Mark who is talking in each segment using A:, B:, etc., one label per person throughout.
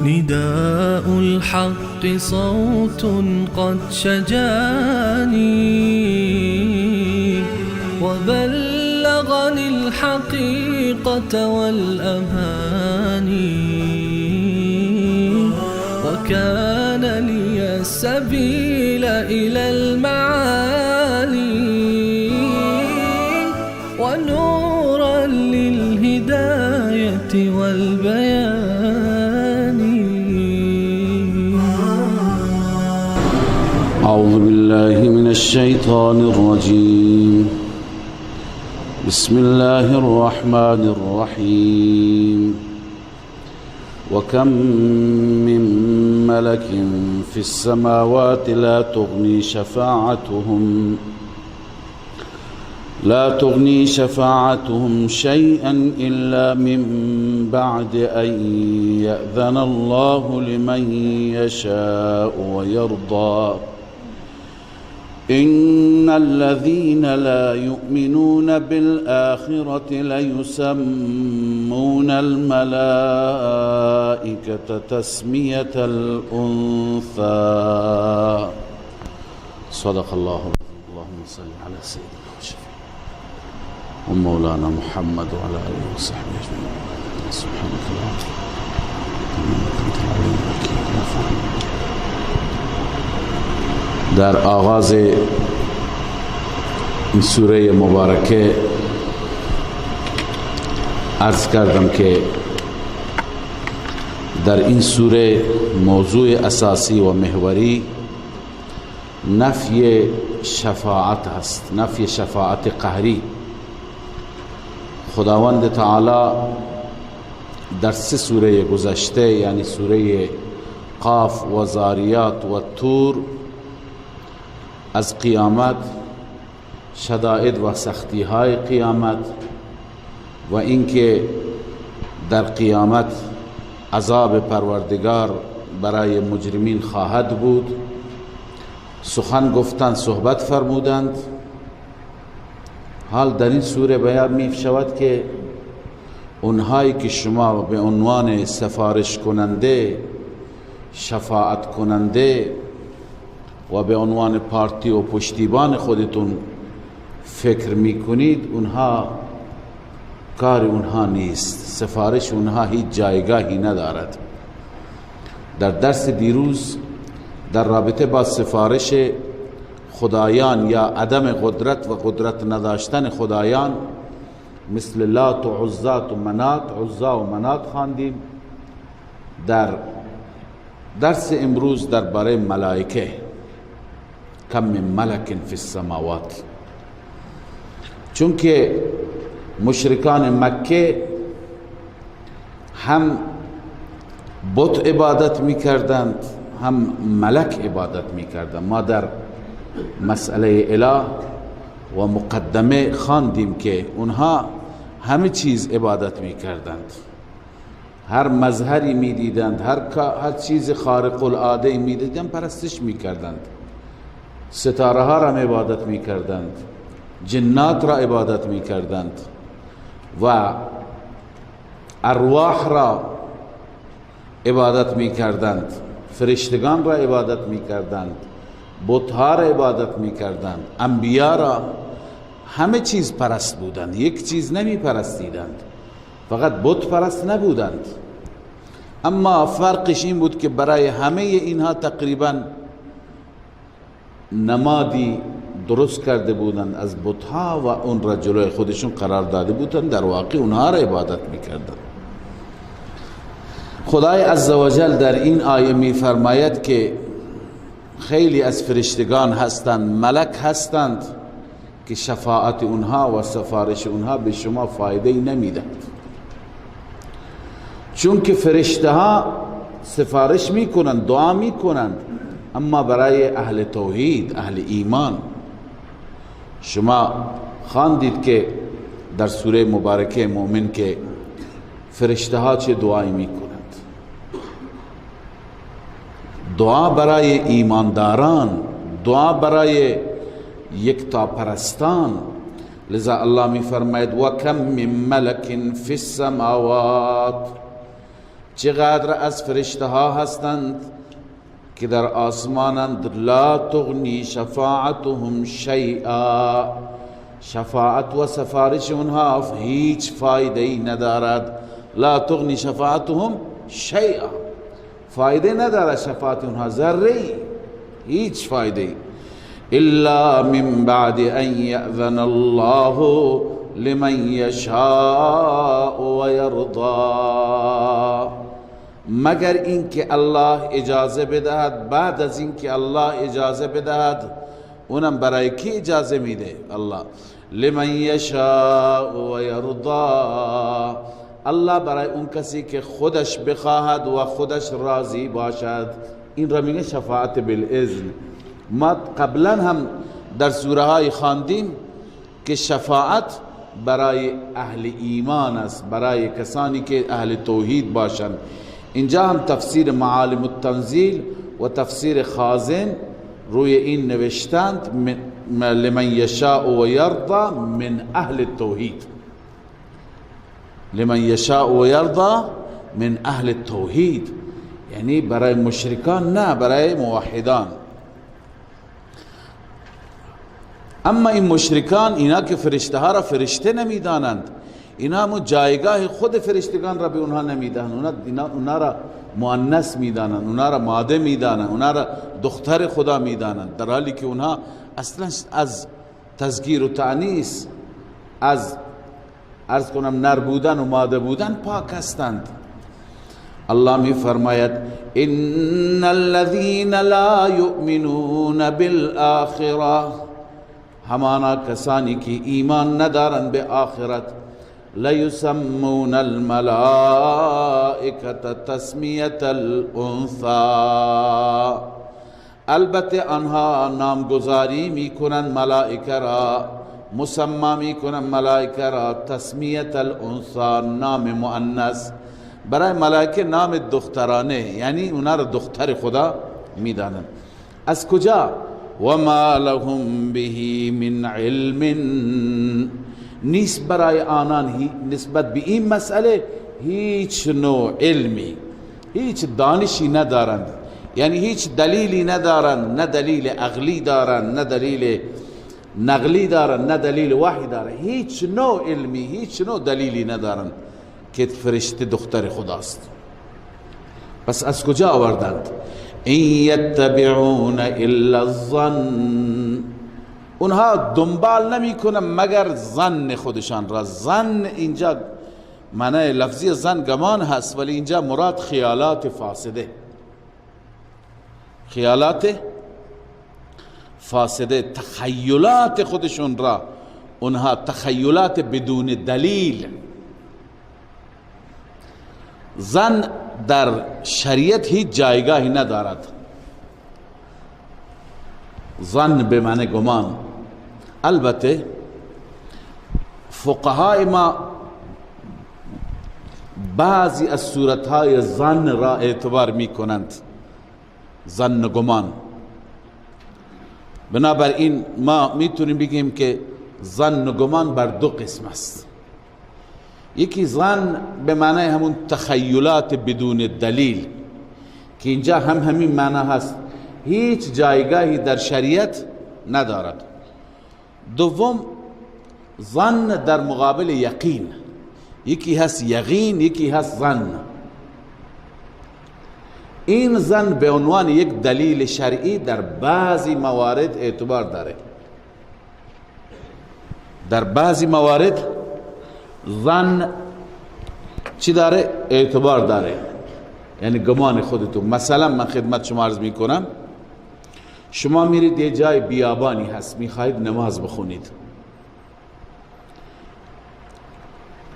A: نداء الحق صوت قد شجاني وبلغني الحقيقة والأماني وكان لي السبيل إلى المعالي ونورا للهداية والبيان.
B: أعوذ بالله من الشيطان الرجيم. بسم الله الرحمن الرحيم. وكم من ملك في السماوات لا تغني شفاعتهم شيئا إلا من بعد أن يأذن الله لمن يشاء ويرضى. إن الذين لا يؤمنون بالآخرة ليسمون الملائكة تسمية الأنثى. صدق الله. اللهم صل على سيدنا وشفيعنا ومولانا محمد وعلى آله وصحبه أجمعين. سبحانك اللهم إنك أنت العليم الحكيم. در آغاز این سوره مبارکه عرض کردم که در این سوره موضوع اساسی و محوری نفی شفاعت است، نفی شفاعت قهری. خداوند تعالی در سه سوره گذشته، یعنی سوره قاف و زاریات و تور، از قیامت، شدائد و سختی های قیامت و اینکه در قیامت عذاب پروردگار برای مجرمین خواهد بود سخن گفتند، صحبت فرمودند. حال در این سوره بیان می شود که اونهایی که شما به عنوان سفارش کننده، شفاعت کننده و به عنوان پارتی و پشتیبان خودتون فکر میکنید، اونها کار اونها نیست، سفارش اونها هیچ جایگاهی ندارد. در درس دیروز در رابطه با سفارش خدایان یا عدم قدرت و قدرت نداشتن خدایان مثل لات و عزات و منات، عزا و منات خواندیم. در درس امروز درباره ملائکه، کم من ملک فی السماوات، چون که مشرکان مکه هم بت عبادت میکردند هم ملک عبادت میکردند. ما در مسئله اله و مقدمه خواندیم که اونها همه چیز عبادت میکردند، هر مظهری میدیدند، هر چیز خارق العاده میدیدند پرستش میکردند، ستاره ها را عبادت میکردند، جنات را عبادت میکردند و ارواح را عبادت میکردند، فرشتگان را عبادت میکردند، بتها را عبادت میکردند، انبیا را، همه چیز پرست بودند، یک چیز نمی پرستیدند، فقط بت پرست نبودند. اما فرقش این بود که برای همه اینها تقریبا نمادی درست کرده بودند از بتها و اون را جلوی خودشون قرار داده بودند، در واقع اونها را عبادت میکردند. خدای عزوجل در این آیه میفرماید که خیلی از فرشتگان هستند، ملک هستند که شفاعت اونها و سفارش اونها به شما فایده نمیدهد. چون که فرشته ها سفارش میکنند، دعا میکنند، اما برای اهل توحید، اهل ایمان. شما خواندید که در سوره مبارکه مؤمن که فرشته ها چه دعایی میکنند. دعا برای ایمانداران، دعا برای یکتاپرستان. لذا الله می فرماید و کم من ملک فی السماوات، چقدر از فرشته ها هستند که در آسمانند، لا تغنی شفاعتهم شیئا، شفاعت و سفارش اونها هیچ فایده ای ندارد. لا تغنی شفاعتهم شیئا، فایده ندارد شفاعت اونها ذره ای، هیچ فایده ای، الا من بعد ان یأذن الله لمن یشاء و یرضا، مگر اینکه الله اجازه بدهد. بعد از اینکه الله اجازه بدهد، اونم برای کی اجازه میده؟ الله. لمن یشاء و یرضا، الله برای اون کسی که خودش بخواهد و خودش راضی باشد. این را میگه شفاعت بالاذن. ما قبلا هم در سوره های خواندیم که شفاعت برای اهل ایمان است، برای کسانی که اهل توحید باشند. اینجا هم تفسیر معالم التنزیل و تفسیر خازن روی این نوشتند لمن یشاء و یرضا من اهل التوحید، لمن یشاء و یرضا من اهل التوحید، یعنی برای مشرکان نه، برای موحدان. اما این مشرکان، اینا که فرشته ها را فرشته نمیدانند، اینا همون جایگاه خود فرشتگان را به اونها نمیدهند، اونا را مؤنث میدانند، اونا را ماده میدانند، اونا را دختر خدا میدانند، در حالی که اونها اصلا از تذکیر و تأنیث، از عرض کنم نر بودن و ماده بودن پاک هستند. الله می فرماید ان الذين لا یؤمنون بالآخرة، همانا کسانی که ایمان ندارند به آخرت، لیسمون الملائکة تسمیة الانثى، البته آنها نامگذاری میکنند ملائکه را، مسمى میکنند ملائکه را تسمیة الانثى، نام مؤنث. برای ملائکه نام دخترانه، یعنی اونا را دختر خدا میدانند. از کجا؟ وما لهم به من علم، نیست برای آنان نسبت به این مسئله هیچ نوع علمی، هیچ دانشی ندارند، یعنی هیچ دلیلی ندارند، نه دلیل عقلی دارند، نه دلیل نقلی دارند، نه دلیل وحی دارند، هیچ نوع علمی، هیچ نوع دلیلی ندارند که فرشته دختر خداست. پس از کجا آوردند؟ این یتبعون الا الظن، اونها دنبال نمی کنن مگر ظن خودشان را. ظن اینجا معنی لفظی ظن گمان هست، ولی اینجا مراد خیالات فاسده، خیالات فاسده، تخیلات خودشون را، اونها تخیلات بدون دلیل. ظن در شریعت هیچ جایگاهی ندارد. ظن به معنی گمان. البته فقهای ما بعضی از صورتهای ظن را اعتبار می کنند، ظن گمان. بنابراین ما میتونیم بگیم که ظن و گمان بر دو قسم است. یکی ظن به معنی همون تخیلات بدون دلیل که اینجا هم همین معنی هست، هیچ جایگاهی در شریعت ندارد. دوم ظن در مقابل یقین، یکی هست یقین، یکی هست ظن. این ظن به عنوان یک دلیل شرعی در بعضی موارد اعتبار داره، در بعضی موارد ظن چی داره؟ اعتبار داره، یعنی گمان خودتون. مثلا من خدمت شما عرض میکنم، شما میرید یه جای بیابانی هست، میخواید نماز بخونید،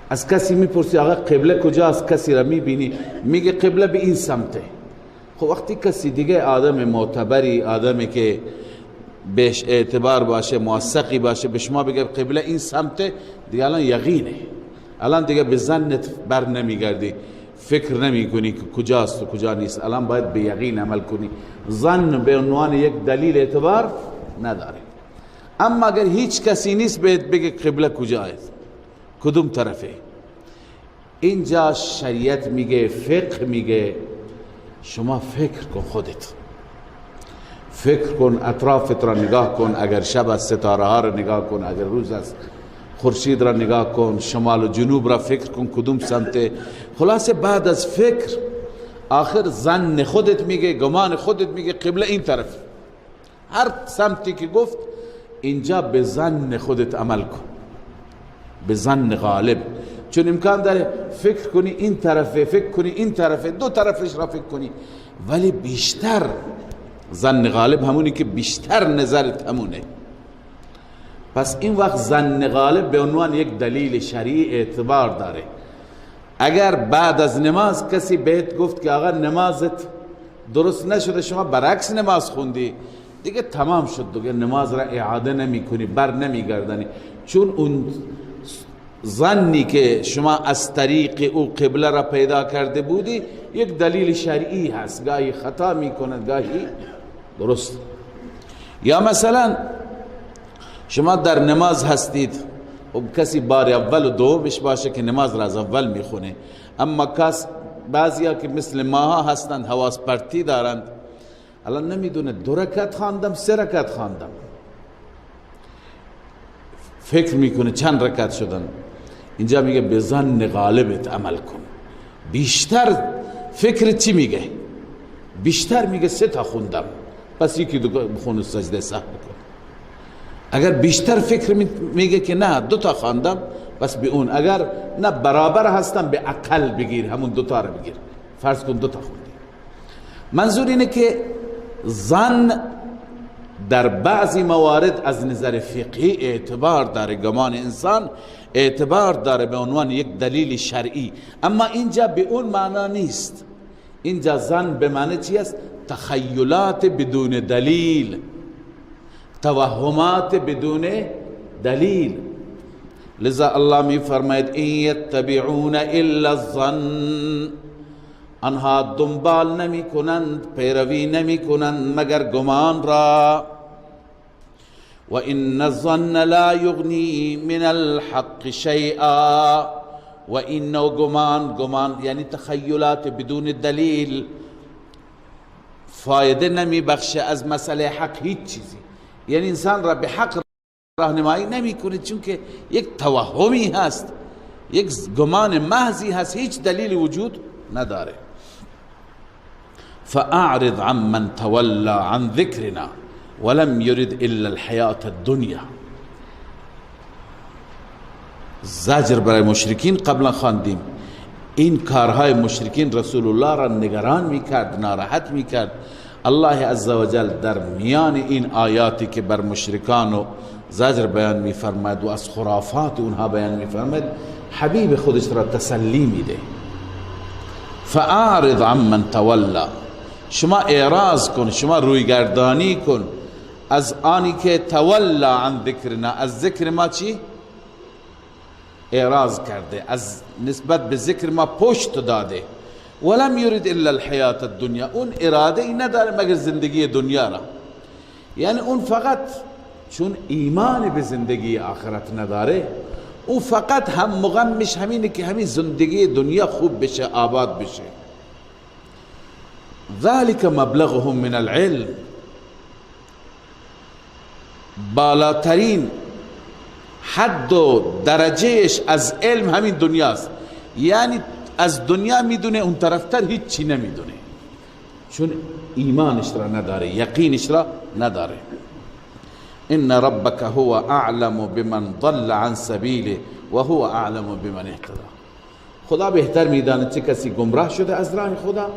B: از کسی میپرسی آقا قبله کجاست، کسی را میبینی میگه قبله به این سمته. خب وقتی کسی دیگه آدم معتبری، آدمی که بهش اعتبار باشه، موثقی باشه، به شما بگه قبله این سمته، دیگه الان یقینه، الان دیگه به ظنت بر نمیگردی، فکر نمی کنی که کجاست و کجا نیست، الان باید به یقین عمل کنی. ظن به عنوان یک دلیل اعتبار نداره. اما اگر هیچ کسی نیست بهت بگه قبله کجاست، کدوم طرفه، اینجا شریعت میگه، فقه میگه شما فکر کن، خودت فکر کن، اطرافت را نگاه کن، اگر شب است ستاره ها را نگاه کن، اگر روز است خورشید را نگاه کن، شمال و جنوب را فکر کن کدوم سمته. خلاصه بعد از فکر آخر ظن خودت میگه، گمان خودت میگه قبله این طرف، هر سمتی که گفت اینجا به ظن خودت عمل کن، به ظن غالب، چون امکان داره فکر کنی این طرفه، فکر کنی این طرفه، دو طرفش را فکر کنی، ولی بیشتر ظن غالب همونی که بیشتر نظرت همونه. پس این وقت ظن غالب به عنوان یک دلیل شرعی اعتبار داره. اگر بعد از نماز کسی بهت گفت که آقا نمازت درست نشده، شما برعکس نماز خوندی، دیگه تمام شد، دیگه نماز را اعاده نمی کنی، بر نمی گردنی، چون اون ظنی که شما از طریق او قبله را پیدا کرده بودی یک دلیل شرعی هست، گاهی خطا می کند گاهی درست. یا مثلا شما در نماز هستید و کسی بار اول و دومش باشه که نماز را از اول میخونه، اما کس بعضیا که مثل ماها هستند حواس پرتی دارند، الان نمیدونه دو رکعت خواندم سه رکعت خواندم، فکر میکنه چند رکعت شدن. اینجا میگه به ظن غالبت عمل کن، بیشتر فکر چی میگه؟ بیشتر میگه سه تا خوندم، پس یکی دو بخون و سجده سهو کن. اگر بیشتر فکر میگه که نه دو تا خواندم، پس به اون، اگر نه برابر هستم به اقل بگیر، همون دو تا رو بگیر، فرض کن دو تا خوندی. منظور اینه که ظن در بعضی موارد از نظر فقهی اعتبار داره، گمان انسان اعتبار داره به عنوان یک دلیل شرعی، اما اینجا به اون معنا نیست. اینجا ظن به معنی چی است؟ تخیلات بدون دلیل، توهمات بدون دلیل. لذا الله می فرماید این یتبعون الا الظن، آنها دنبال نمی کنند، پیروی نمی کنند مگر گمان را. و ان الظن لا یغنی من الحق شیئا، و این گمان، گمان یعنی تخیلات بدون دلیل، فایده نمی بخشه از مسئله حق هیچ چیزی، یعنی انسان را به حق راهنمایی نمی کنه، چون که یک توهمی هست، یک گمان محضی هست، هیچ دلیل وجود نداره. فأعرض عمن تولى عن ذكرنا ولم يرد إلا الحياة الدنيا. زجر برای مشرکین قبلا خواندیم، این کارهای مشرکین رسول الله را نگران میکرد، ناراحت میکرد. الله عزوجل در میان این آیاتی که بر مشرکان و زجر بیان میفرماید و از خرافات اونها بیان میفرماید، حبیب خودش را تسلی میده. فأعرض عمن تولا، شما اعراض کن، شما رویگردانی کن از آنی که تولا عن ذکرنا، از ذکر ما چی؟ اعراض کرده، از نسبت به ذکر ما پشت داده. ولم یرید الا الحیات الدنیا، اون اراده ای نداره مگر زندگی دنیا را، یعنی اون فقط چون ایمان به زندگی آخرت نداره، او فقط هم مغمش همینه که همین زندگی دنیا خوب بشه، آباد بشه. ذلك مبلغهم من العلم، بالاترین حد و درجهش از علم همین دنیاست، یعنی از دنیا میدونه، اون طرفتر هیچی نمیدونه، چون ایمانش را نداره، یقینش را نداره. ان ربک هو اعلم بمن ضل عن سبیله و هو اعلم بمن اهتدى. خدا بهتر میداند چه کسی گمراه شده از راه خدا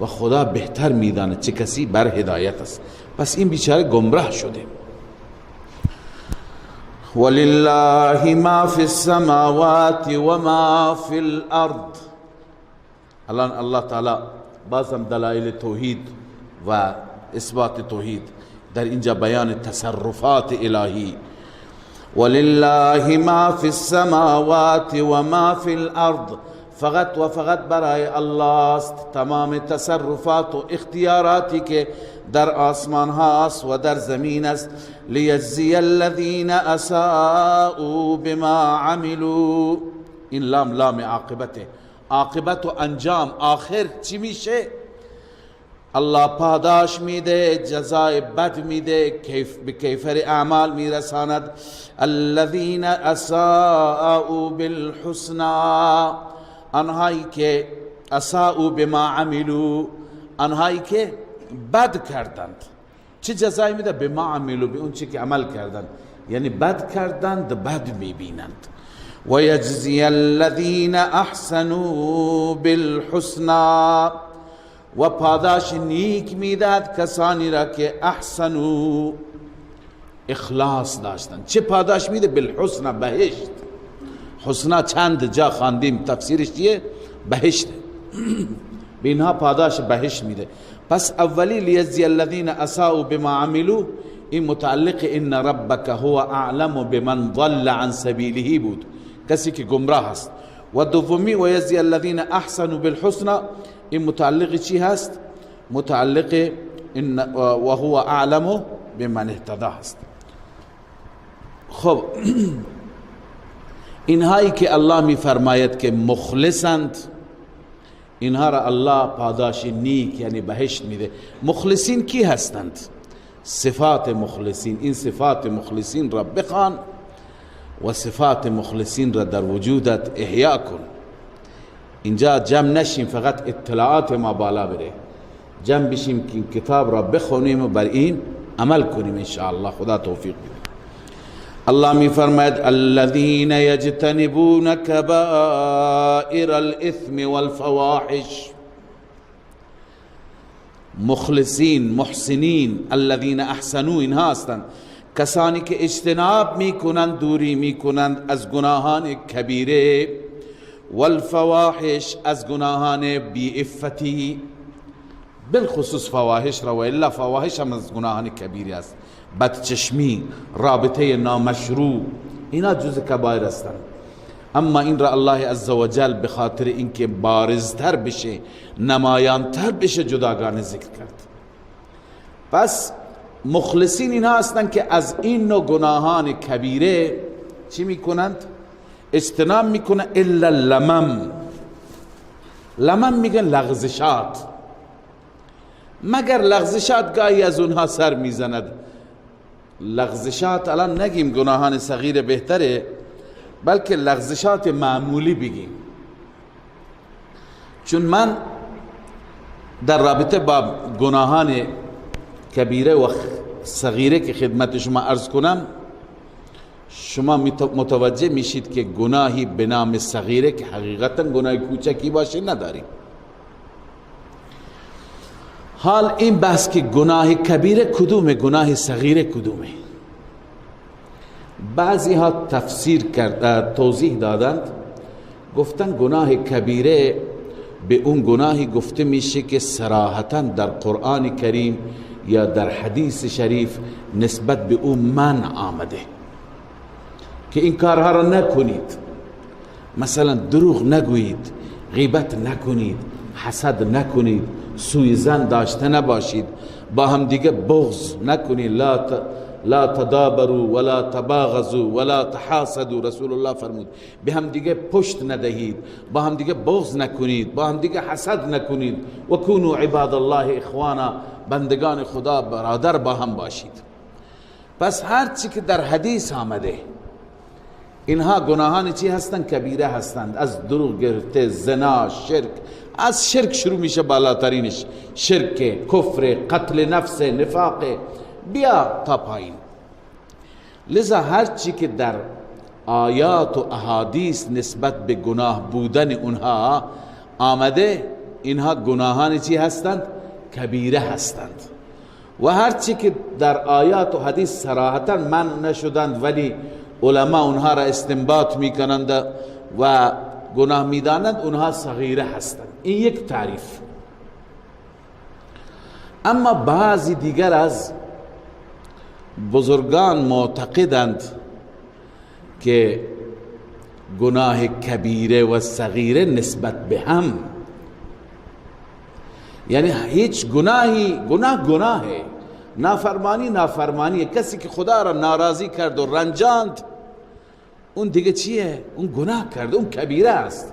B: و خدا بهتر میداند چه کسی بر هدایت است. پس این بیچاره گمراه شده. ولله ما فی السماوات و ما فی الارض. الان الله تعالی بازم دلایل توحید و اثبات توحید در اینجا بیان تصرفات الهی. ولله ما فی السماوات و ما فی الارض، فقط و فقط برای الله است تمام تصرفات و اختیاراتی که در آسمان هاست و در زمین است. لیجزی الذین اساءوا بما عملوا. این لام لام عاقبته، عاقبت و انجام، آخر چی میشه؟ الله پاداش میده، جزای بد میده، کیف به کیفر اعمال میرساند. الذین اساءوا بالحسنا، آنهایی که اساءوا بما عملوا، آنهایی که بد کردند. چه جزایی میده؟ بما عملوا، به اون چی که عمل کردند، یعنی بد کردند بد میبینند. و یجزی الذین احسنوا بالحسنا، و پاداش نیک میداد کسانی را که احسنوا، اخلاص داشتند. چه پاداش میده؟ بالحسنا، بهشت. حسنا چند جا خواندیم، تفسیرش چیه؟ بهشت. به اینها پاداش بهشت میده. پس اولی لیجزی الذین اساءوا بما عملوا، این متعلق ان ربک هو اعلم بمن ضل عن سبیله بود، کسی که گمراه است. و دومی و یجزی الذین احسنوا بالحسنا، این متعلق چی هست؟ متعلق ان و هو اعلم بمن اهتدى هست. خب اینهایی که الله میفرماید که مخلصند، اینها را الله پاداش نیک یعنی بهشت میده. مخلصین کی هستند؟ صفات مخلصین. این صفات مخلصین را بخوان و صفات مخلصین را در وجودت احیا کن. اینجا جمع نشیم فقط اطلاعات ما بالا بره، جمع بشیم که کتاب را بخونیم و بر این عمل کنیم انشاءالله. خدا توفیق بده. الله می فرماید الذين يجتنبون كبائر الاثم والفواحش. مخلصین، محسنین، الذين احسنوا، اینها هستند کسانی که اجتناب میکنند، دوری میکنند از گناهان کبیره، والفواحش، از گناهان بی عفتی، بالخصوص فواحش را، و الا فواحش هم از گناهان کبیره است. بدچشمی، رابطه نامشروع، اینا جز کبایر هستند. اما این را الله عزوجل به خاطر اینکه بارزتر بشه، نمایانتر بشه، جداگانه ذکر کرد. پس مخلصین اینها هستند که از این نوع گناهان کبیره چی میکنند؟ اجتناب میکنه. الا لمم، لمم میگن لغزشات، مگر لغزشات گاهی از اونها سر میزند. لغزشات الان نگیم گناهان صغیر بهتره، بلکه لغزشات معمولی بگیم. چون من در رابطه با گناهان کبیره و صغیره که خدمت شما عرض کنم، شما متوجه میشید که گناهی به نام صغیره که حقیقتا گناه کوچکی باشه نداریم. حال این بحث که گناه کبیره کدومه، گناه صغیره کدومه، بعضی ها تفسیر کرد، توضیح دادند، گفتن گناه کبیره به اون گناهی گفته میشه که صراحتا در قرآن کریم یا در حدیث شریف نسبت به اون منع آمده که این کارها را نکنید. مثلا دروغ نگویید، غیبت نکنید، حسد نکنید، سوء ظن داشته نباشید، با هم دیگه بغض نکنید، لا تدابروا ولا تباغضوا ولا تحاسدوا، رسول الله فرمود به هم دیگه پشت ندهید، با هم دیگه بغض نکنید، با هم دیگه حسد نکنید، و کونوا عباد الله اخوانا، بندگان خدا برادر با هم باشید. پس هر چی که در حدیث آمده اینها گناهان چی هستند؟ کبیره هستند. از دروغ گرفته، زنا، شرک، از شرک شروع میشه، بالاترینش شرک، کفر، قتل نفس، نفاق، بیا تا پایین. لذا هر چی که در آیات و احادیث نسبت به گناه بودن اونها آمده، اینها گناهان چی هستند؟ کبیره هستند. و هر چی که در آیات و حدیث صراحتا منع نشدند ولی علما اونها را استنباط میکنند و گناه میدانند، اونها صغیره هستند. این یک تعریف. اما بعضی دیگر از بزرگان معتقدند که گناه کبیره و صغیره نسبت به هم، یعنی هیچ گناهی، گناه گناهه، نافرمانی نافرمانیه. کسی که خدا را ناراضی کرد و رنجاند، اون دیگه چیه؟ اون گناه کرد، اون کبیره است.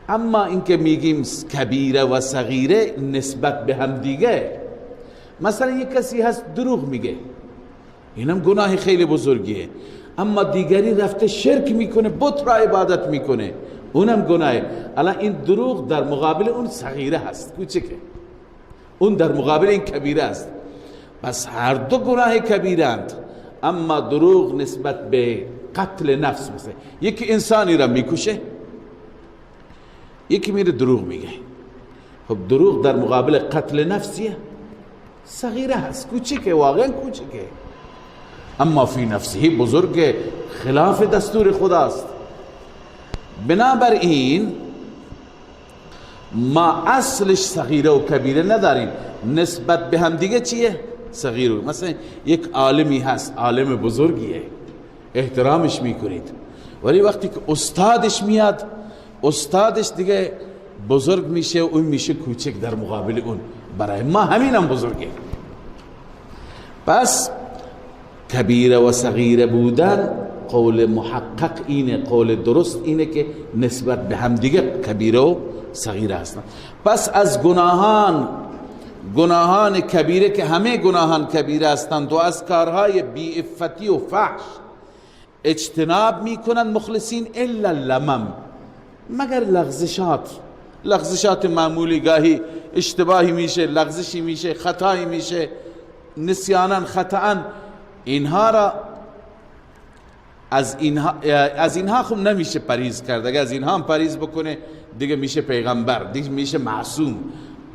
B: اما اینکه میگیم کبیره و صغیره نسبت به هم دیگه، مثلا یک کسی هست دروغ میگه، اینم گناه خیلی بزرگیه، اما دیگری رفته شرک میکنه، بت را عبادت میکنه، اونم گناهه. الان این دروغ در مقابل اون صغیره هست، کوچکه، اون در مقابل این کبیره است. پس هر دو گناه کبیرند، اما دروغ نسبت به قتل نفس، مثلا یکی انسانی را میکشه، یکی میره دروغ میگه. خب دروغ در مقابل قتل نفسیه، صغیره هست، کوچکه، واقعا کوچکه، اما فی نفسه بزرگ، خلاف دستور خداست. بنابراین ما اصلش صغیره و کبیره نداریم، نسبت به هم دیگه چیه؟ صغیره. مثلا یک عالمی هست، عالم بزرگیه، احترامش میکنید، ولی وقتی که استادش میاد، استادش دیگه بزرگ میشه، اون میشه کوچک در مقابل اون. برای ما همینم بزرگه. پس کبیره و صغیره بودن قول محقق اینه، قول درست اینه که نسبت به هم دیگه کبیره و صغیره هستن. پس از گناهان کبیره که همه گناهان کبیره هستند و از کارهای بی عفتی و فحش اجتناب میکنن مخلصین، الا اللمم، مگر لغزشات، لغزشات معمولی، گاهی اشتباهی میشه، لغزشی میشه، خطایی میشه، نسیانا خطا، اینها را از اینها خب نمیشه پریز کرد. اگر از اینها هم پریز بکنه دیگه میشه پیغمبر، دیگه میشه معصوم.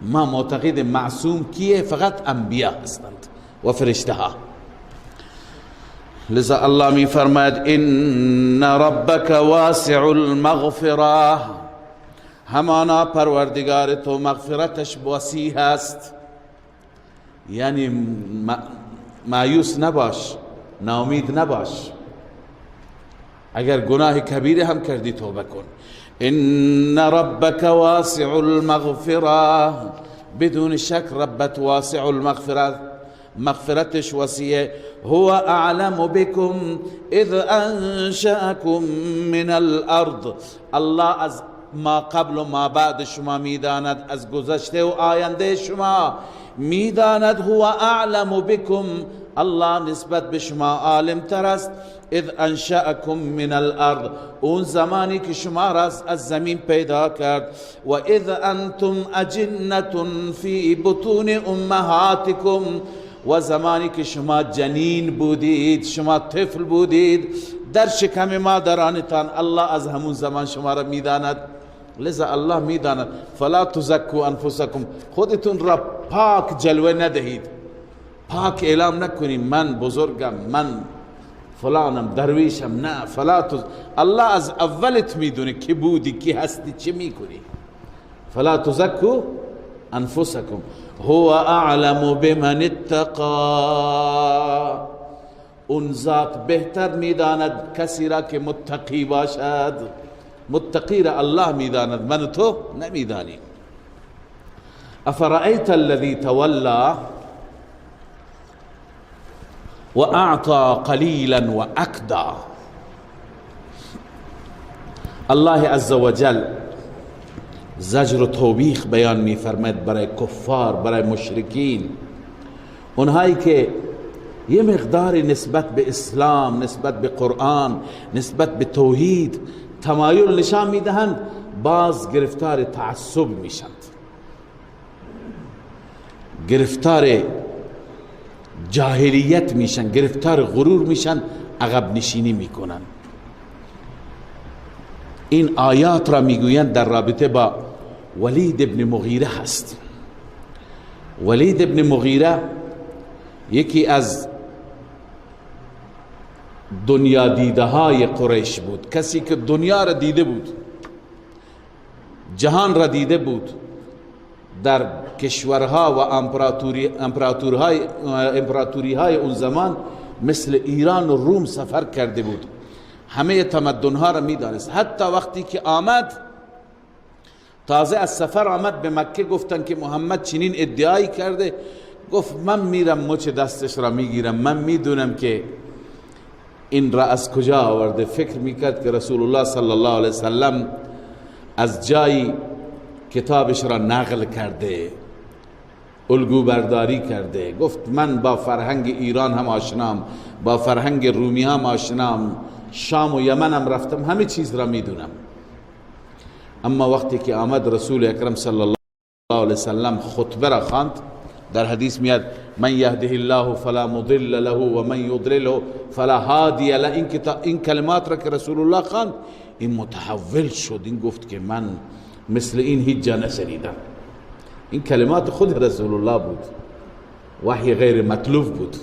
B: ما معتقد معصوم کیه؟ فقط انبیا هستند و فرشته ها. لذا الله می فرماید ان ربک واسع المغفره، همانا پروردگار تو مغفرتش وسیع است. یعنی مایوس نباش، ناامید نباش، اگر گناه کبیره هم کردی توبه کن. ان ربک واسع المغفره، بدون شک ربت واسع المغفره، مغفرتش وسیعه. هو اعلم بكم اذ انشأكم من الارض، الله از ما قبل و ما بعد شما میداند، از گذشته و آینده شما میداند. هو اعلم بكم، الله نسبت به شما عالم تر است. اذ انشأكم من الارض، اون زمانی که شما را از زمین پیدا کرد. و اذ انتم اجنة فی بطون امهاتکم، و زمانی که شما جنین بودید، شما طفل بودید در شکم مادرانتان، الله از همون زمان شما را میداند. لذا الله میداند. فلا تزکوا انفسکم، خودتون را پاک جلوه ندهید، پاک اعلام نکنید من بزرگم، من فلانم، درویشم. نه، فلا تز... الله از اولت میدونه کی بودی، کی هستی، چی میکنی. فلا تزکوا انفسکم هو اعلم بمن اتقا، اون ذات بهتر میداند کسی را که متقی باشد. متقی را الله میداند، من تو نمیدانی. افرأیت الذی تولی و اعطى قلیلا و اکدا. الله عز وجل زجر و توبیخ بیان میفرماید برای کفار، برای مشرکین، اونهایی که یه مقدار نسبت به اسلام، نسبت به قرآن، نسبت به توحید تمایل نشان میدهند، باز گرفتار تعصب میشند، گرفتار جاهلیت میشن، گرفتار غرور میشن، عقب نشینی میکنن. این آیات را میگویند در رابطه با ولید ابن مغیره هست. ولید ابن مغیره یکی از دنیا دیده های قریش بود، کسی که دنیا را دیده بود، جهان را دیده بود، در کشورها و امپراتوری های اون زمان مثل ایران و روم سفر کرده بود، همه تمدنها را میدانست. حتی وقتی که آمد، تازه از سفر آمد به مکه، گفتن که محمد چنین ادعایی کرده. گفت من میرم مچ دستش را میگیرم، من میدونم که این را از کجا آورده. فکر میکرد که رسول الله صلی الله علیه وسلم از جایی کتابش را نقل کرده، الگو برداری کرده. گفت من با فرهنگ ایران هم آشنام، با فرهنگ رومی هم آشنام، شام و یمن هم رفتم، همه چیز را میدونم. اما وقتی که آمد رسول اکرم صلی الله علیه وسلم خطبه را خواند، در حدیث میاد من یهده الله فلا مضل له و من یضلله فلا هادی له. این کلمات را که رسول الله خواند، این متحول شد. این گفت که من مثل این هیچ جا نشنیدم. این کلمات خود رسول الله بود، وحی غیر مطلوب بود.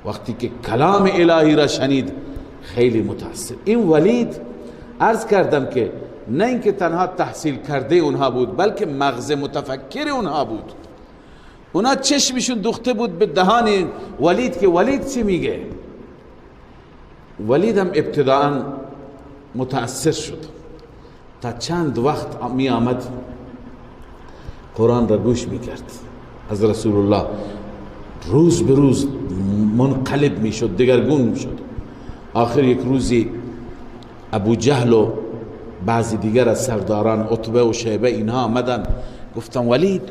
B: وقتی که کلام الهی را شنید خیلی متاثر. این ولید عرض کردم که نه اینکه تنها تحصیل کرده اونها بود، بلکه مغز متفکر اونها بود. اونا چشمشون دوخته بود به دهان ولید که ولید چی میگه. ولید هم ابتداءً متاثر شد. تا چند وقت می آمد قرآن را گوش میکرد از رسول الله، روز به روز منقلب میشد، دگرگون میشد. آخر یک روزی ابو جهل و بعضی دیگر از سرداران، عتبه و شیبه، اینها آمدن گفتن ولید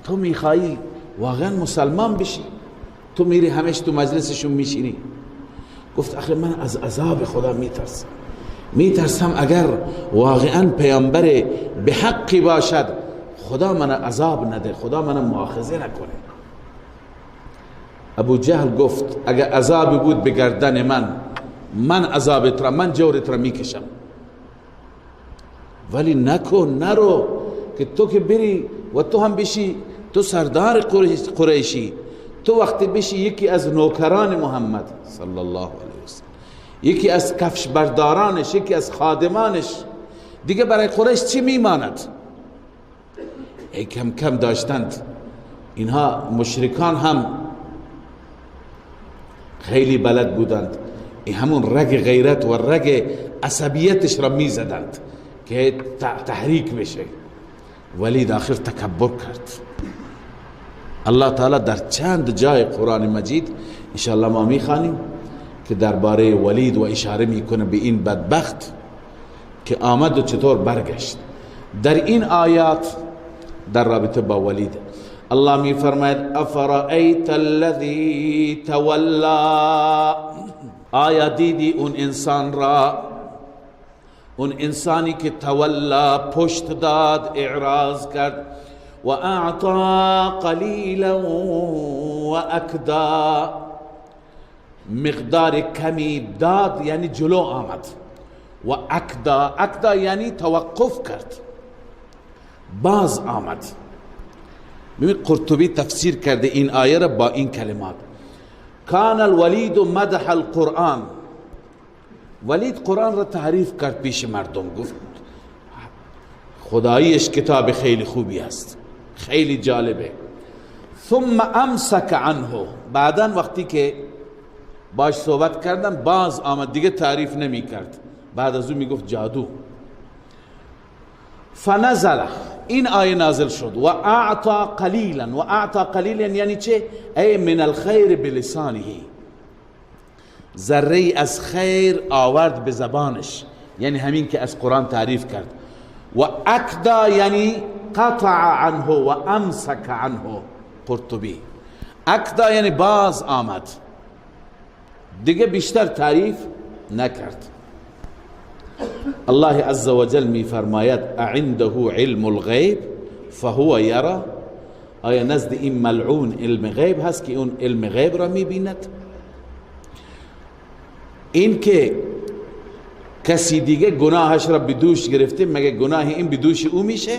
B: تو میخوایی واقعا مسلمان بشی؟ تو میری همش تو مجلسشون میشینی. گفت آخه من از عذاب خدا میترسم، میترسم اگر واقعا پیامبر به حقی باشد خدا من عذاب نده، خدا من مؤاخذه نکنه. ابو جهل گفت اگر عذاب بود به گردن من، من عذابت را، من جورت را میکشم، ولی نکن، نرو که تو که بری و تو هم بشی، تو سردار قریشی، تو وقتی بشی یکی از نوکران محمد صلی الله علیه وسلم، یکی از کفش بردارانش، یکی از خادمانش، دیگه برای قریش چی میماند؟ ای کم کم داشتند اینها. مشرکان هم خیلی بلد بودند، این همون رگ غیرت و رگ عصبیتش را میزدند که تحریک بشه. ولید آخر تکبر کرد. الله تعالی در چند جای قرآن مجید انشاءالله ما میخوانیم که درباره ولید و اشاره میکنه به این بدبخت که آمد و چطور برگشت. در این آیات در رابطه با ولید الله میفرماید افرأیت الذی تولا، آیا دیدی اون انسان را، اون انسانی که تولا پشت داد، اعراض کرد، و اعطا قلیلا و اکدا، مقدار کمی داد یعنی جلو آمد، و اکدا، اکدا یعنی توقف کرد، باز آمد. ببین قرطبی تفسیر کرده این آیه را با این کلمات: کان الولید مدح القرآن، ولید قرآن را تعریف کرد پیش مردم، گفت خداییش کتاب خیلی خوبی است، خیلی جالبه. ثم امسک عنه، بعدا وقتی که باش صحبت کردن باز آمد، دیگه تعریف نمی کرد، بعد از او می گفت جادو. فنزل، این آیه نازل شد، و اعطا قلیلا، و اعطا قلیلا یعنی چه؟ ای من الخیر بلسانه، ذره از خیر آورد به زبانش، یعنی همین که از قرآن تعریف کرد. و اکدا یعنی قطع عنه و امسک عنه. قرطبی اکدا یعنی باز آمد، دیگه بیشتر تعریف نکرد. الله عز وجل می فرماید اعنده علم الغیب فهو یرا، آیا نزد این ملعون علم غیب هست که اون علم غیب را می بیند؟ این که کسی دیگه گناهش را به دوش گرفته، مگه گناه این به دوش او میشه؟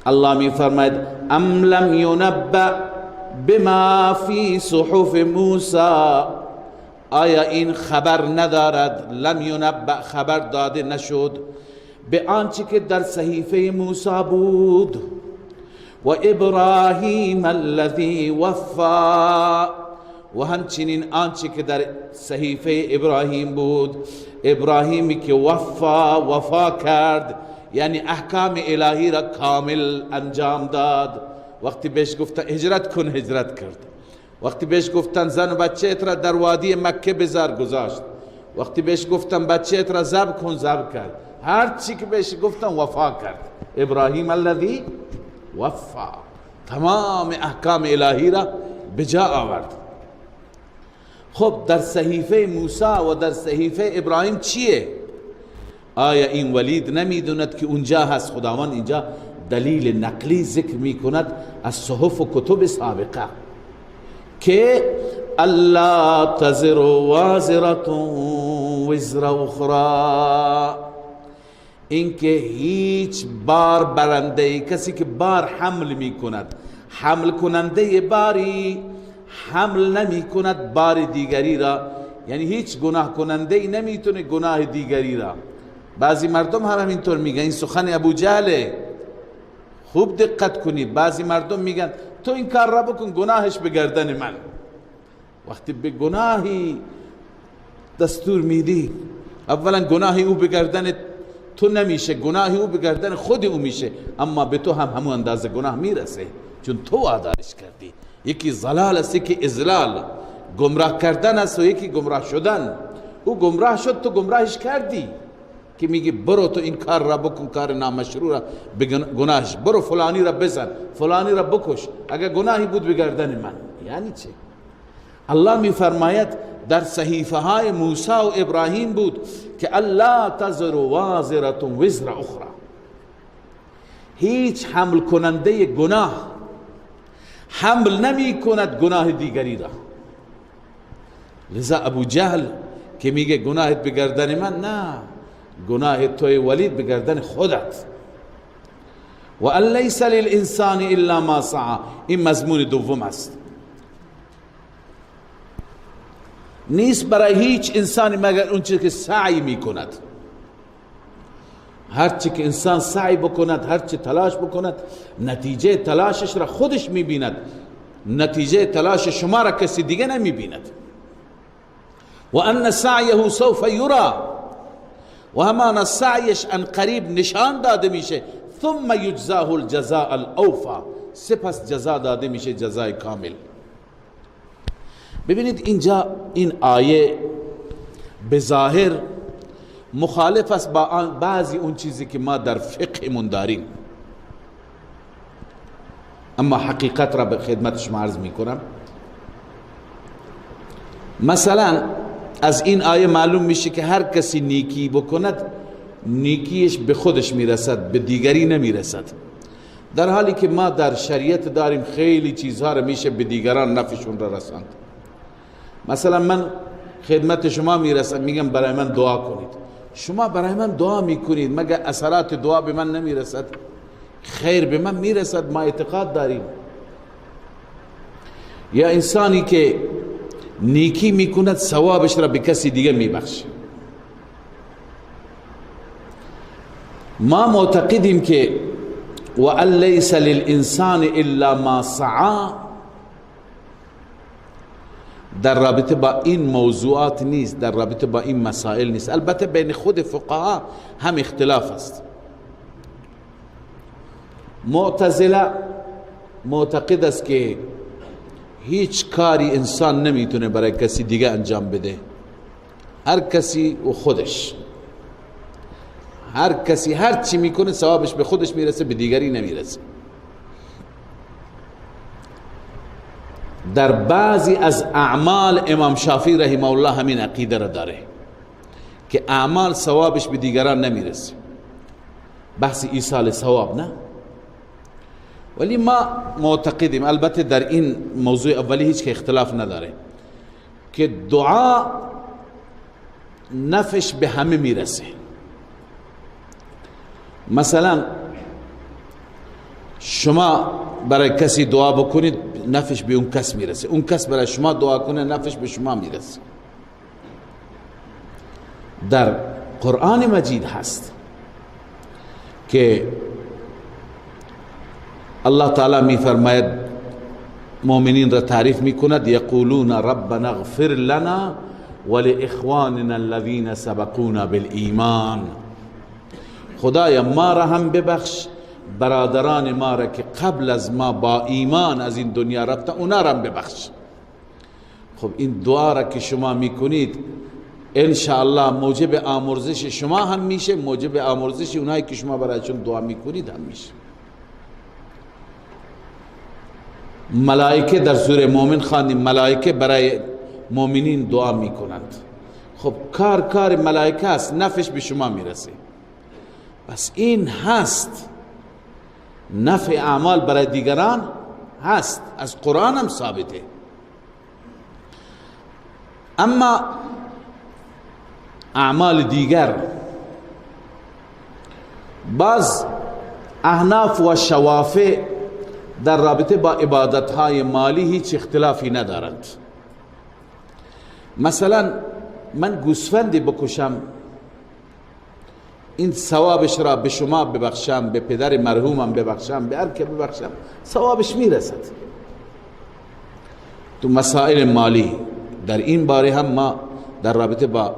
B: الله می فرماید ام لم ینبأ بما فی صحف موسی، آیا این خبر ندارد؟ لم ینبأ، خبر داده نشد به آنچه که در صحیفه موسی بود. و ابراهیم الذی وفا، و همچنین آنچه که در صحیفه ابراهیم بود، ابراهیمی که وفا، وفا کرد، یعنی احکام الهی را کامل انجام داد. وقتی بهش گفتن هجرت کن، هجرت کرد. وقتی بهش گفتن زن و بچه ات را در وادی مکه بذار، گذاشت. وقتی بهش گفتن بچه ات را ذبح کن، ذبح کرد. هر چی که بهش گفتن وفا کرد. ابراهیم الذی وفا، تمام احکام الهی را به جا آورد. خب در صحیفه موسی و در صحیفه ابراهیم چیه؟ آیا این ولید نمیدوند که اونجا هست؟ خداوند اینجا دلیل نقلی ذکر میکند از صحف و کتب سابقه که الا تزر وازرة وزر اخرى، اینکه هیچ بار برنده، کسی که بار حمل میکند، حمل کننده باری حمل نمی کند بار دیگری را، یعنی هیچ گناه کننده ای نمیتونه گناه دیگری را. بعضی مردم هم همینطور میگن، این سخن ابو جهله، خوب دقت کنید. بعضی مردم میگن تو این کار را بکن، گناهش به گردن من. وقتی به گناهی دستور میدی، اولا گناهی او به گردن تو نمیشه، گناهی او به گردن خود او میشه، اما به تو هم همون اندازه گناه میرسه، چون تو وادارش کردی. یکی ضلال است، یکی اضلال، گمراه کردن است و یکی گمراه شدن. او گمراه شد، تو گمراهش کردی که میگی برو تو این کار را بکن، کار نامشروع را، به گناهش برو، فلانی را بزن، فلانی را بکش، اگر گناهی بود به گردن من. یعنی چه؟ الله میفرماید در صحیفه های موسی و ابراهیم بود که الا تزر وازرة وزر اخرى، هیچ حمل کننده گناه حمل نمی کند گناه دیگری را. لذا ابو جهل که میگه گناهت به گردن من، نه، گناه توی ولید به گردن خودت. و ان لیس للانسان الا ما سعی، این مضمون دوم است. نیست برای هیچ انسانی مگر اون چیزی که سعی میکند. هر چی که انسان سعی بکند، هر چی تلاش بکند، نتیجه تلاشش را خودش میبیند، نتیجه تلاش شما را کسی دیگه نمیبیند. و ان سعیه سوف یرا، و همان سعیش ان قریب نشان داده میشه. ثم یجزاه الجزاء الاوفا، سپس جزا داده میشه، جزای کامل. ببینید اینجا این آیه به ظاهر مخالف است با بعضی اون چیزی که ما در فقهمون داریم، اما حقیقت را به خدمت شما عرض میکنم. مثلا از این آیه معلوم میشه که هر کسی نیکی بکند نیکیش به خودش میرسد، به دیگری نمیرسد، در حالی که ما در شریعت داریم خیلی چیزها را میشه به دیگران نفعشون را رساند. مثلا من خدمت شما میرسم، میگم برای من دعا کنید، شما برای من دعا میکنید، مگر اثرات دعا به من نمیرسد؟ خیر به من میرسد، ما اعتقاد داریم. یا انسانی که نیکی میکند ثوابش را به کسی دیگه میبخشه. ما معتقدیم که و ان لیس للانسان الا ما سعی در رابطه با این موضوعات نیست، در رابطه با این مسائل نیست. البته بین خود فقها هم اختلاف است. معتزله معتقد است که هیچ کاری انسان نمیتونه برای کسی دیگه انجام بده، هر کسی و خودش، هر کسی هر چی میکنه ثوابش به خودش میرسه، به دیگری نمیرسه. در بعضی از اعمال امام شافعی رحمه الله همین عقیده را داره که اعمال ثوابش به دیگران نمیرسه، بحث ایصال ثواب نه. ولی ما معتقدیم، البته در این موضوع اولی هیچ که اختلاف نداره، که دعا نفش به همه میرسه. مثلا شما برای کسی دعا بکنید نفش به اون کس میرسه، اون کس برای شما دعا کنه نفش به شما میرسه. در قرآن مجید هست که الله تعالی می فرماید، مؤمنین را تعریف می کند، یقولون ربنا اغفر لنا ولإخواننا الذين سبقونا بالایمان. خدایا ما را هم ببخش، برادران ما را که قبل از ما با ایمان از این دنیا رفتن اونا را هم ببخش. خب این دعا را که شما میکنید انشاءالله موجب آمرزش شما هم میشه، موجب آمرزش اونایی که شما برایشون دعا میکنید هم میشه. ملائکه در سوره مومن خواندیم، ملائکه برای مؤمنین دعا میکنند. خب کار ملائکه است، نفش به شما میرسه. پس این هست، نفع اعمال برای دیگران هست، از قرآن هم ثابته. اما اعمال دیگر، باز احناف و شوافع در رابطه با عبادتهای مالی هیچ اختلافی ندارند. مثلا من گوسفندی بکشم، این ثوابش را به شما ببخشم، به پدر مرحومم ببخشم، به هر که ببخشم، ثوابش میرسد. تو مسائل مالی در این باره هم ما در رابطه با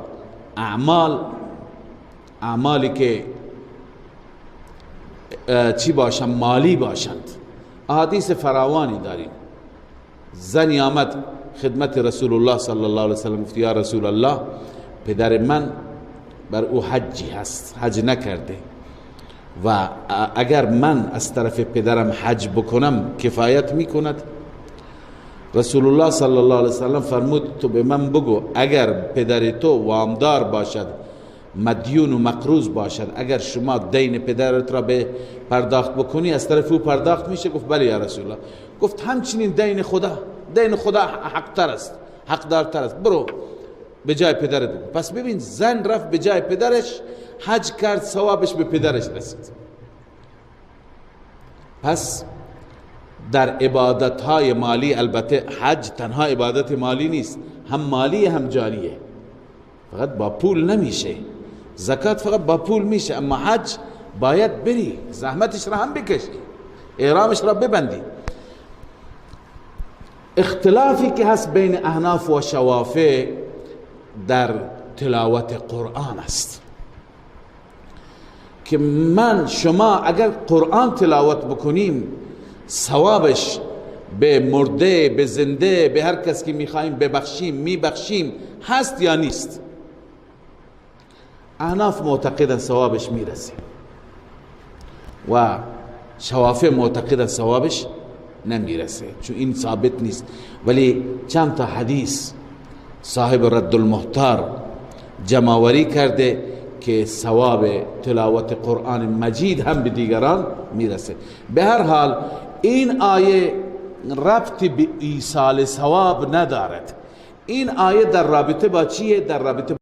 B: اعمالی که چی باشند، مالی باشند، احادیث فراوانی داریم. زنی آمد خدمت رسول الله صلی الله علیه وسلم، گفت یا رسول الله، پدر من بر او حجی هست، حج نکرده، و اگر من از طرف پدرم حج بکنم کفایت میکند؟ رسول الله صلی الله علیه وسلم فرمود تو به من بگو اگر پدر تو وامدار باشد، مدیون و مقروض باشد، اگر شما دین پدرت را به پرداخت بکنی از طرف او پرداخت میشه؟ گفت بله یا رسول الله. گفت همچنین دین خدا، دین خدا حقتر است، حقدارتر است، برو به جای پدرت بگو. پس ببین زن رفت به جای پدرش حج کرد، ثوابش به پدرش رسید. پس در عبادتهای مالی، البته حج تنها عبادت مالی نیست، هم مالی هم جانیه، فقط با پول نمیشه. زکات فقط با پول میشه، اما حج باید بری، زحمتش را هم بکشی، احرامش را ببندی. اختلافی که هست بین احناف و شوافع در تلاوت قرآن است که من شما اگر قرآن تلاوت بکنیم ثوابش به مرده، به زنده، به هر کس که میخوایم ببخشیم میبخشیم، هست یا نیست؟ احناف معتقدن ثوابش میرسه و شوافع معتقدن ثوابش نمیرسه، چون این ثابت نیست. ولی چند تا حدیث صاحب رد المحتار جمع‌آوری کرده که ثواب تلاوت قرآن مجید هم به دیگران میرسه. به هر حال این آیه ربط به ایصال ثواب ندارد. این آیه در رابطه با چیه؟ در رابطه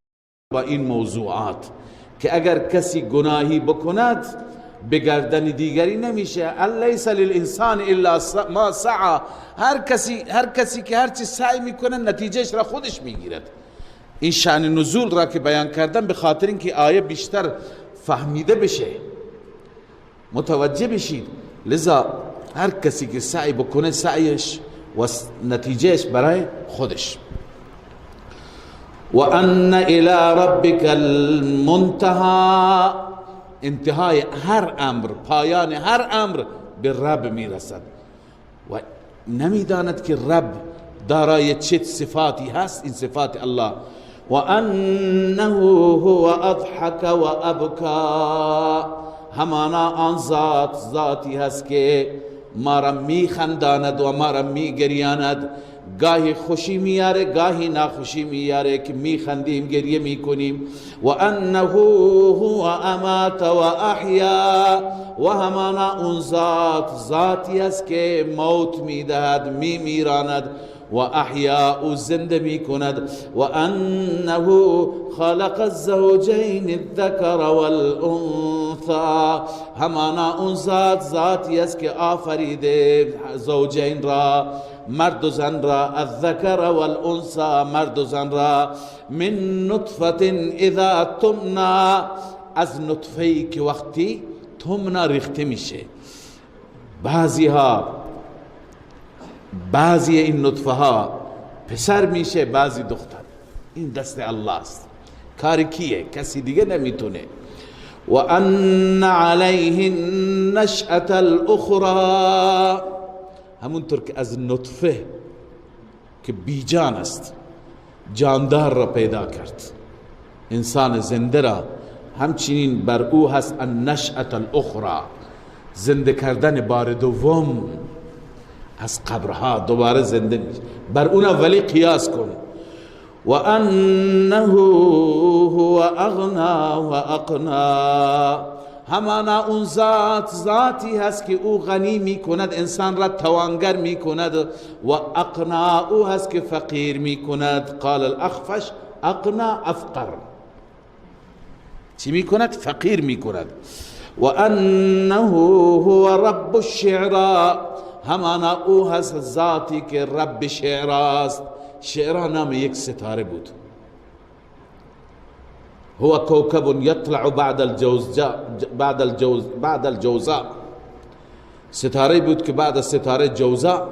B: با این موضوعات که اگر کسی گناهی بکند به گردن دیگری نمیشه. الیس للانسان الا ما سعی، هر کسی که هر چی سعی میکنه نتیجهش را خودش میگیرد. این شأن نزول را که بیان کردم به خاطر اینکه آیه بیشتر فهمیده بشه، متوجه بشید. لذا هر کسی که سعی بکنه سعیش و نتیجهش برای خودش. و ان الی ربک المنتهی، انتهای هر امر، پایان هر امر به رب میرسد و نمیداند که رب دارای چه صفاتی هست. این صفات الله. و انه هو اضحک و ابکا، همانا آن ذات ذاتی هست که ما را میخنداند و ما را میگریاند. گاهی خوشی میاره، گاهی ناخوشی میاره که میخندیم گریه میکنیم. و انه هو امات و احیا، و همانا اون ذات ذاتی است که موت میدهد، میمیراند، و احیا او زنده میکند. و انه خلق الزوجین الذکر والانثى، همانا اون ذات ذاتی است که آفریده زوجین را، مرد و زن را، الذکر والانثى، مرد و زن را، من نطفة اذا تمنا، از نطفه‌ای که وقتی تمنا ریخته میشه. بعضی این نطفه ها پسر میشه، بعضی دختر. این دست الله است، کار کیه؟ کسی دیگه نمیتونه. و ان علیه النشأة الاخرى، همونطور که از نطفه که بیجان است جاندار را پیدا کرد، انسان زنده را، همچنین بر او هست النشأة الاخرى، زنده کردن بار دوم از قبرها دوباره زنده میشه، بر اون اولی قیاس کن. و انه هو اغنا و اقنا، همانا اون ذات ذاتی هست که او غنی میکند، انسان را توانگر میکند، و اقنا او هست که فقیر میکند. قال الاخفش اقنا افقر، چی میکند؟ فقیر میکند. و انه هو رب الشعرا، همانا او هست ذاتی که رب شعراست. شعرا نام یک ستاره بود. هو کوکب یطلع بعد الجوزاء، بعد الجوزاء، ستاره بود که بعد از ستاره جوزا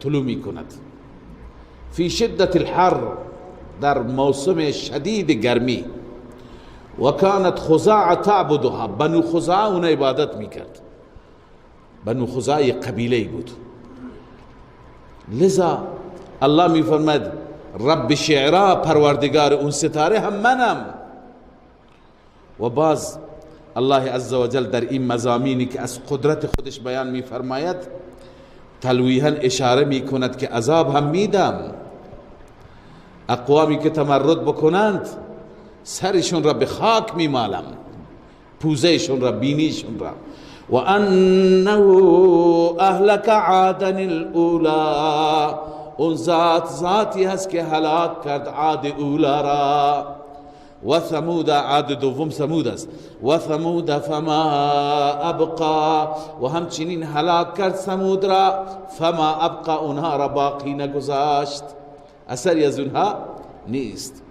B: طلوع می کند. فی شدت الحر، در موسم شدید گرمی. و کانت خزاعة تعبدها، بنو خزاعة اون عبادت می کرد. بنو خزاعة قبیله بود. لذا الله می فرماید رب شعرا، پروردگار اون ستاره هم منم. و باز الله عزوجل در این مضامینی که از قدرت خودش بیان می فرماید تلویحا اشاره می کند که عذاب هم میدم، اقوامی که تمرد بکنند سرشون را به خاک می مالم، پوزهشون را، بینیشون را. و انه اهلک عادا الاولی، اون ذات ذاتی هست که هلاک کرد عاد اولا را. و ثمود، عاد دوم ثمود است. و ثمود فما ابقا، و همچنین هلاک کرد ثمود را، فما ابقا، اونها را باقی نگذاشت، اثری از اونها نیست.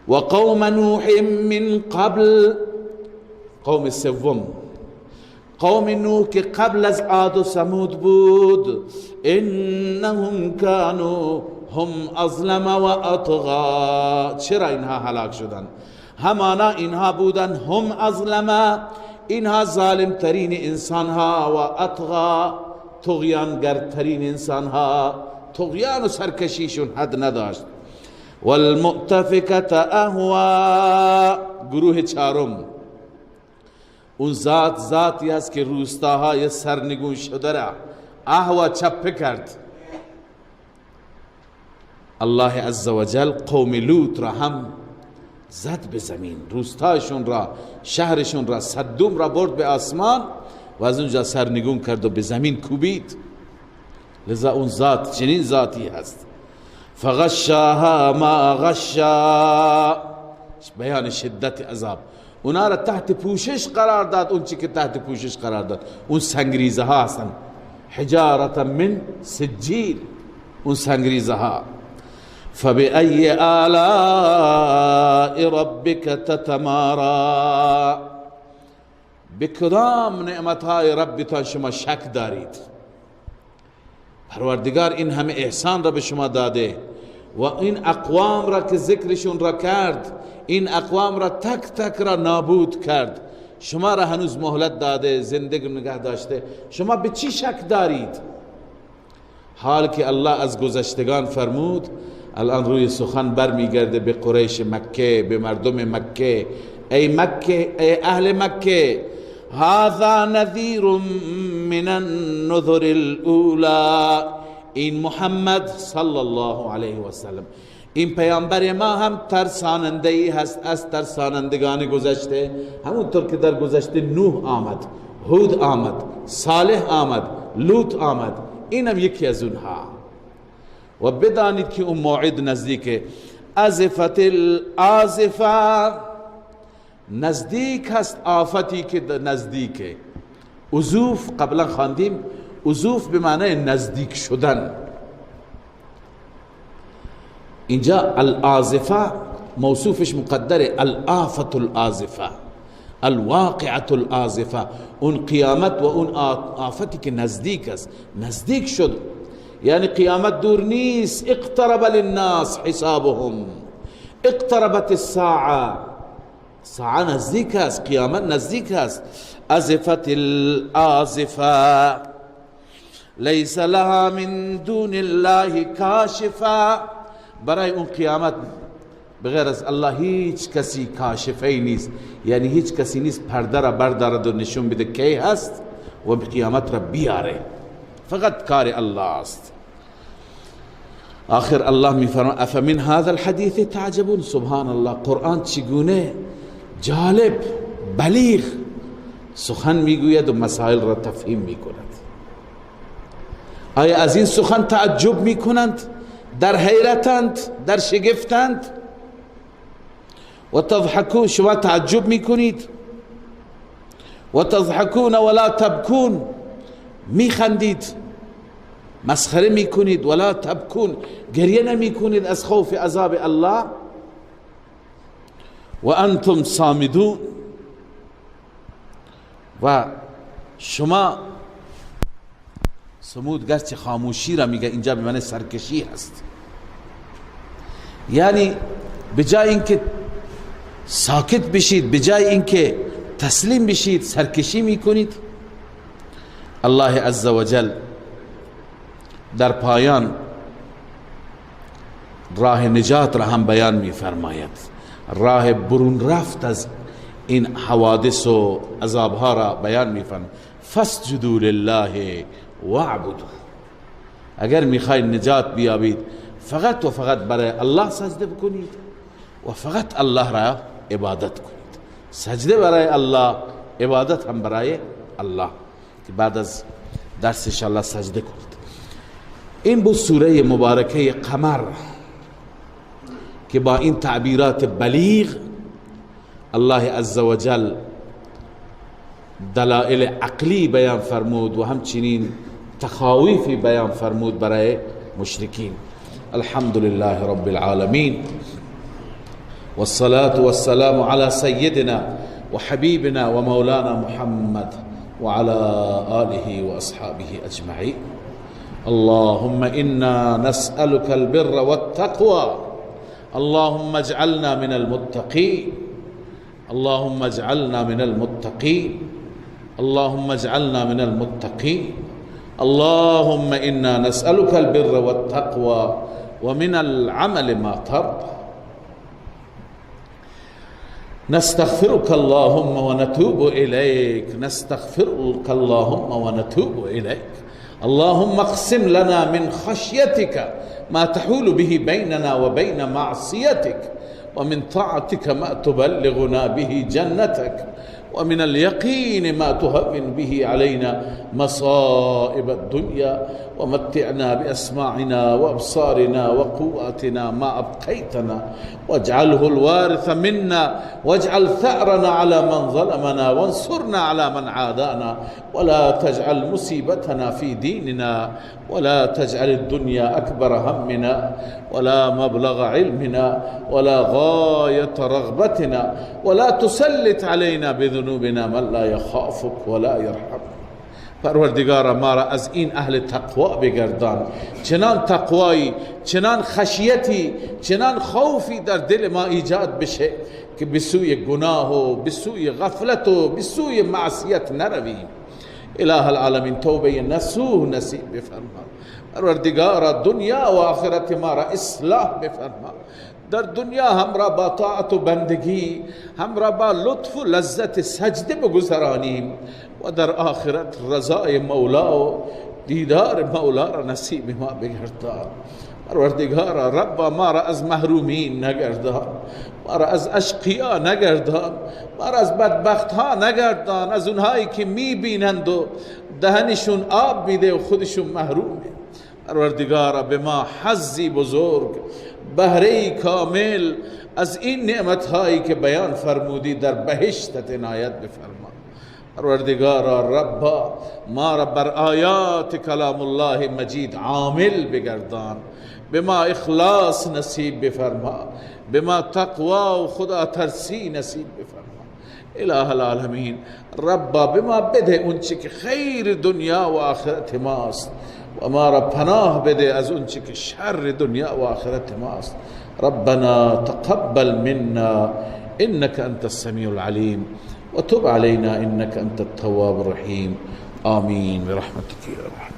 B: و قوم نوح من قبل، قوم سوم، قوم نوح که قبل از عاد و ثمود بود. انهم کانوا هم اظلم و اطغا، چرا اینها هلاک شدن؟ همانا اینها بودن هم اظلم، اینها ظالم ترین انسان ها، و اطغا، طغیانگرترین انسان ها، طغیان و سرکشیشون حد نداشت. والمؤتفکة اهوا، گروه چهارم، اون ذات ذاتی است که روستاهای سرنگون شده را اهوا چپه کرد. الله عزوجل قوم لوط را هم زد به زمین، روستایشون را، شهرشون را، صدوم را برد به آسمان و از اونجا سرنگون کرد و به زمین کوبید. لذا اون ذات چنین ذاتی هست. فغشاها ما غشا، بیان شدت عذاب، اونا را تحت پوشش قرار داد. اون چی که تحت پوشش قرار داد اون سنگریزه ها هستن، حجارة من سجیل، اون سنگریزه ها. فبأي آلاء ربك تتمارا، به کدام نعمتهای ربتان شما شک دارید؟ پروردگار این همه احسان را به شما داده و این اقوام را که ذکرشون را کرد، این اقوام را تک تک را نابود کرد، شما را هنوز مهلت داده، زندگی نگه داشته، شما به چی شک دارید؟ حال که الله از گذشتگان فرمود، الان روی سخن برمیگرده به قریش مکه، به مردم مکه. ای مکه، ای اهل مکه، هذا نذیر من النذر الاولی، این محمد صلی الله علیه و سلم، این پیامبر ما هم ترساننده ای هست از ترسانندگان گذشته. همونطور که در گذشته نوح آمد، هود آمد، صالح آمد، لوط آمد، اینم یکی از اونها. و بدانید که اون موعد نزدیکه. ازفت الآزفه، نزدیک هست آفتی که نزدیکه. عزوف قبلا خواندیم، عزوف به معنای نزدیک شدن. اینجا الآزفه موصوفش مقدره، الآفة الآزفه، الواقعة الآزفه، اون قیامت و اون آفتی که نزدیک است، نزدیک شد، یعنی قیامت دور نیست. اقترب للناس حسابهم، اقتربت الساعة، ساعة نزدیک است، قیامت نزدیک است. ازفت الآزفه لیس لها من دون الله کاشفه. برای اون قیامت بغیر از الله هیچ کسی کاشفه نیست، یعنی هیچ کسی نیست پرده را بردارد و نشون بده کی هست و قیامت را بیاره، فقط کار الله است. آخر الله میفرماید افمن هذا الحدیث تعجبون. سبحان الله، قرآن چگونه جالب بلیغ سخن میگوید و مسائل را تفهیم میکند. آیا از این سخن تعجب میکنند؟ در حیرتند، در شگفتند؟ و تضحکون، شما تعجب میکنید. و تضحکون ولا تبکون، میخندید، مسخره میکنید. ولا تبکون، گریه نمیکنید از خوف عذاب الله. و انتم صامدون، و شما صمود گرچه خاموشی را میگه، اینجا به معنی سرکشی هست، یعنی بجای اینکه ساکت بشید، بجای اینکه تسلیم بشید، سرکشی میکنید. الله عزوجل در پایان راه نجات را هم بیان میفرماید، راه برون رفت از این حوادث و عذابها را بیان میفرماید. فاسجدوا لله واعبدوا. اگر میخواید نجات بیابید فقط و فقط برای الله سجده بکنید و فقط الله را عبادت کنید. سجده برای الله، عبادت هم برای الله، که بعد از درس انشاءالله سجده کنید. این بود سوره مبارکه قمر که با این تعبیرات بلیغ الله عزوجل دلائل عقلی بیان فرمود و همچنین تخاویفی بیان فرمود برای مشرکین. الحمد لله رب العالمین والصلاة والسلام على سيدنا وحبيبنا ومولانا محمد وعلى آله وأصحابه أجمعين. اللهم إنا نسألك البر والتقوى، اللهم اجعلنا من المتقين، اللهم اجعلنا من المتقين، اللهم اجعلنا من المتقين. اللهم إنا نسألك البر والتقوى ومن العمل ما ترضى. نستغفرك اللهم ونتوب إليك، نستغفرك اللهم ونتوب إليك. اللهم اقسم لنا من خشيتك ما تحول به بيننا وبين معصيتك، ومن طاعتك ما تبلغنا به جنتك، ومن اليقين ما تهون به علينا مصائب الدنيا، ومتعنا بأسماعنا وأبصارنا وقواتنا ما أبقيتنا، واجعله الوارث منا، واجعل ثأرنا على من ظلمنا، وانصرنا على من عادانا، ولا تجعل مصيبتنا في ديننا، ولا تجعل الدنيا أكبر همنا، ولا مبلغ علمنا، ولا غاية رغبتنا، ولا تسلط علينا بذنوبنا من لا يخافك ولا يرحمك. پروردگارا ما را از این اهل تقوا بگردان، چنان تقوایی، چنان خشیتی، چنان خوفی در دل ما ایجاد بشه که به سوی گناه و به سوی غفلت و به سوی معصیت نرویم. اله العالمین توبه نصوح نصیب بفرما. پروردگارا دنیا و آخرت ما را اصلاح بفرما. در دنیا همراه با طاعت و بندگی، همراه با لطف و لذت سجده بگذرانیم و در آخرت رضای مولا و دیدار مولا را نصیب ما بگردان. پروردگارا رب ما را از محرومین نگردان، ما را از اشقیا نگردان، ما را از بدبخت ها نگردان، از اونهایی که میبینند و دهنشون آب میده و خودشون محرومه. پروردگارا به ما حظی بزرگ، بهره کامل از این نعمت هایی که بیان فرمودی در بهشتت عنایت بفرما. پروردگارا ربا، ما را بر آیات کلام الله مجید عامل بگردان، به ما اخلاص نصیب بفرما، به ما تقوا و خدا ترسی نصیب بفرما. اله العالمین، ربا به ما بده اون چی که خیر دنیا و آخرت ماست و ما را پناه بده از اون چی که شر دنیا و آخرت ماست. ربنا تقبل منا انك انت السمیع العلیم وتب علينا انك انت التواب الرحیم. آمین برحمتك یا ارحم.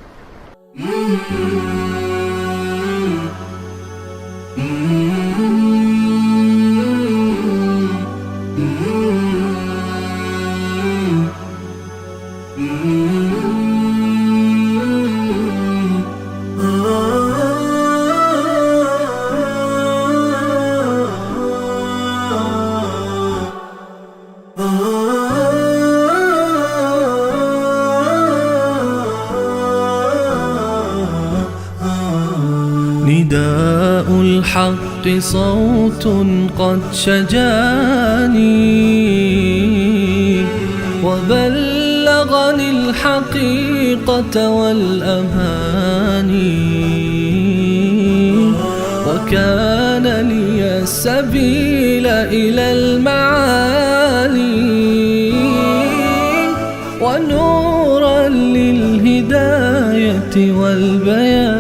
A: نداء الحق صوت قد شجاني وبلغني الحقيقة والأماني، وكان لي السبيل إلى المعالي ونورا للهداية والبيان.